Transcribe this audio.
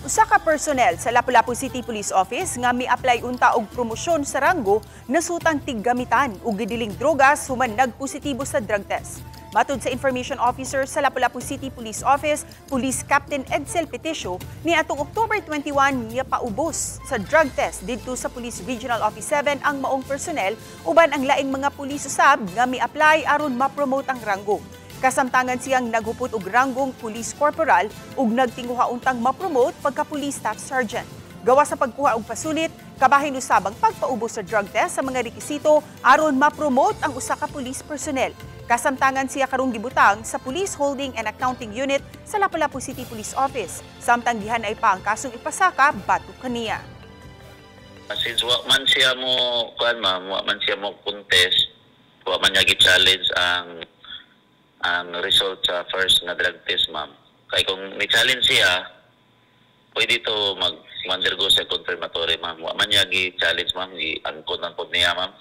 Usa ka personnel sa Lapu-Lapu City Police Office nga mi-apply unta og promosyon sa ranggo nasutang tiggamitan og gidiling drogas human nagpositibo sa drug test. Matud sa information officer sa Lapu-Lapu City Police Office, Police Captain Edsel Peticio, ni atong October 21 niya paubos sa drug test didto sa Police Regional Office 7 ang maong personnel uban ang laing mga pulis usab nga mi-apply aron ma-promote ang ranggo. Kasamtangan siyang naghupot og ranggong police corporal ug nagtinguha untang ma-promote pagka police staff sergeant. Gawa sa pagkuha og pasulit, kabahin usab ang pagpaubos sa drug test sa mga rekisito aron ma-promote ang usa ka police personnel. Kasamtangan siya karong gibutang sa Police Holding and Accounting Unit sa Lapu-Lapu City Police Office. Samtang gihanay pa ang kasong ipasaka batok kaniya. Since wa man siya mo kuan, ma'am, wa man siya mo contest, wa man niya gi-challenge ang result sa first nga drug test, ma'am. Kay kung ni challenge siya, pwede to mag undergo sa confirmatory, ma'am. Wa man niya gi-challenge, ma'am, gi-angkon-angkon niya, ma'am.